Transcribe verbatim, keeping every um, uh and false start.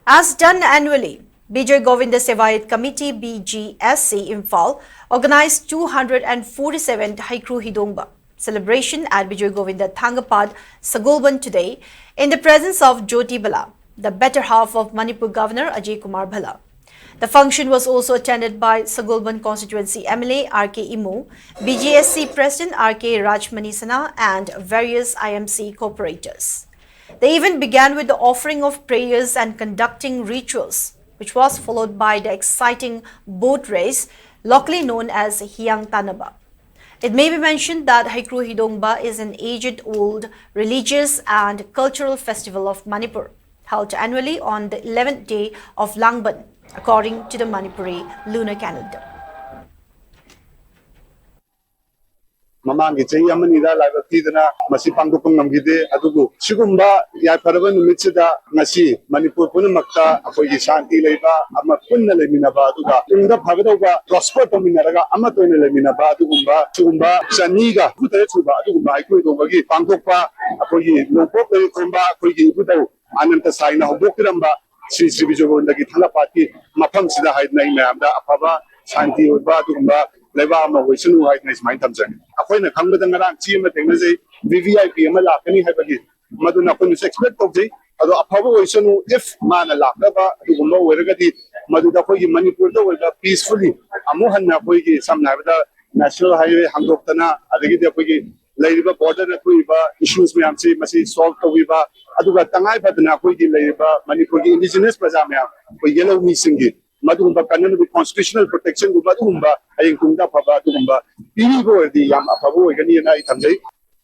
As done annually, Bijoy Govinda Sevaiyat Committee, B G S C Imphal, organized two hundred forty-seventh Haikru Hidongba celebration at Bijoy Govinda Thangapad, Sagolband today in the presence of Jyoti Bala, the better half of Manipur Governor Ajay Kumar Bhalla. The function was also attended by Sagolband Constituency M L A R K Imo, B G S C President R K Rajmani Sana, and various I M C corporators. The event began with the offering of prayers and conducting rituals, which was followed by the exciting boat race, locally known as Hiang Tanaba. It may be mentioned that Haikru Hidongba is an aged old religious and cultural festival of Manipur, held annually on the eleventh day of Langban, according to the Manipuri lunar calendar. ꯃꯃꯥꯡꯒꯤ ꯆꯍꯤ ꯑꯃꯅꯤꯗ ꯂꯥꯏꯕꯛ ꯊꯤꯗꯅ ꯃꯁꯤ ꯄꯥꯡꯊꯣꯛꯄ ꯉꯝꯈꯤꯗꯦ꯫ ꯑꯗꯨꯕꯨ ꯁꯤꯒꯨꯝꯕ ꯌꯥꯏꯐꯔꯕ ꯅꯨꯃꯤꯠꯁꯤꯗ ꯉꯁꯤ ꯃꯅꯤꯄꯨꯔ ꯄꯨꯝꯅꯃꯛꯇ ꯑꯩꯈꯣꯏꯒꯤ ꯁꯥꯟꯇꯤ ꯂꯩꯕ, ꯑꯃ ꯄꯨꯟꯅ ꯂꯩꯃꯤꯟꯅꯕ, ꯑꯗꯨꯒ ꯇꯨꯡꯗ ꯐꯒꯗꯧꯕ prosper ꯇꯧꯃꯤꯟꯅꯔꯒ ꯑꯃꯠꯇ ꯑꯣꯏꯅ ꯂꯩꯃꯤꯟꯅꯕ, ꯑꯗꯨꯒꯨꯝꯕ ꯁꯤꯒꯨꯝꯕ ꯆꯅꯤꯒ ꯍꯨꯝꯐꯨ ꯇꯔꯦꯠ ꯁꯨꯕ ꯑꯗꯨꯒꯨꯝꯕ ꯍꯩꯀ꯭ꯔꯨ ꯍꯤꯗꯣꯡꯕꯒꯤ ꯄꯥꯡꯊꯣꯛꯄ ꯑꯩꯈꯣꯏꯒꯤ ꯅꯣꯡꯄꯣꯛ ꯂꯩꯔꯤꯛꯈꯣꯝꯕ ꯑꯩꯈꯣꯏꯒꯤ ꯏꯕꯨꯙꯧ ꯑꯅꯟꯇ ꯁꯥꯏꯅ ꯍꯧꯗꯣꯛꯄꯤꯔꯝꯕ ꯁ꯭ꯔꯤ ꯁ꯭ꯔꯤ ꯕꯤꯖꯣꯒꯣꯟꯗꯒꯤ ꯊꯥꯡꯒꯄꯥꯠꯀꯤ ꯃꯐꯝꯁꯤꯗ ꯍꯥꯏꯗꯅ ꯑꯩ ꯃꯌꯥꯝꯗ ꯑꯐꯕ ꯁꯥꯟꯇꯤ ꯑꯣꯏꯕ ꯑꯗꯨꯒꯨꯝꯕ ꯂꯩꯕꯥꯛ ꯑꯃ ꯑꯣꯏꯁꯅꯨ ꯍꯥꯏꯗꯅ ꯑꯩ ꯁꯨꯃꯥꯏꯅ ꯊꯝꯖꯒꯦ꯫ ꯑꯩꯈꯣꯏꯅ ꯈꯪꯕꯗ ꯉꯔꯥꯡ ꯆꯦ ꯑꯃ ꯊꯦꯡꯅꯖꯩ, V V I P ꯑꯃ ꯂꯥꯛꯀꯅꯤ ꯍꯥꯏꯕꯒꯤ, ꯃꯗꯨꯅ ꯑꯩꯈꯣꯏꯅꯁꯨ expect ꯇꯧꯖꯩ꯫ ꯑꯗꯣ ꯑꯐꯕ ꯑꯣꯏꯁꯅꯨ, if ꯃꯥꯅ ꯂꯥꯛꯅꯕ ꯑꯗꯨꯒꯨꯝꯕ ꯑꯣꯏꯔꯒꯗꯤ ꯃꯗꯨꯗ ꯑꯩꯈꯣꯏꯒꯤ ꯃꯅꯤꯄꯨꯔꯗ ꯑꯣꯏꯕ peacefully ꯑꯃꯨꯛ ꯍꯟꯅ ꯑꯩꯈꯣꯏꯒꯤ ꯁꯝꯅ ꯍꯥꯏꯔꯕꯗ national highway ꯍꯥꯡꯗꯣꯛꯇꯅ ꯑꯗꯒꯤꯗꯤ ꯑꯩꯈꯣꯏꯒꯤ ꯂꯩꯔꯤꯕ borderꯗ ꯊꯣꯛꯏꯕ issues ꯃꯌꯥꯝꯁꯤ ꯃꯁꯤ solve ꯇꯧꯕꯤꯕ, ꯑꯗꯨꯒ ꯇꯉꯥꯏ ꯐꯗꯅ ꯑꯩꯈꯣꯏꯒꯤ ꯂꯩꯔꯤꯕ ꯃꯅꯤꯄꯨꯔꯒꯤ indigenous ꯄ꯭ꯔꯖꯥ ꯃꯌꯥꯝ, ꯑꯩꯈꯣꯏ ꯌꯦꯜꯍꯧ ꯃꯤꯁꯤꯡꯒꯤ ꯃꯗꯨꯒꯨꯝꯕ ꯀꯥꯟꯅꯅꯕ constitutional protectionꯒꯨꯝꯕ ꯑꯗꯨꯒꯨꯝꯕ ꯍꯌꯦꯡ ꯇꯨꯡꯗ ꯑꯐꯕ ꯑꯗꯨꯒꯨꯝꯕ ꯄꯤꯕꯤꯕ ꯑꯣꯏꯔꯗꯤ ꯌꯥꯝ ꯑꯐꯕ ꯑꯣꯏꯒꯅꯤꯅ ꯑꯩ ꯊꯝꯖꯩ꯫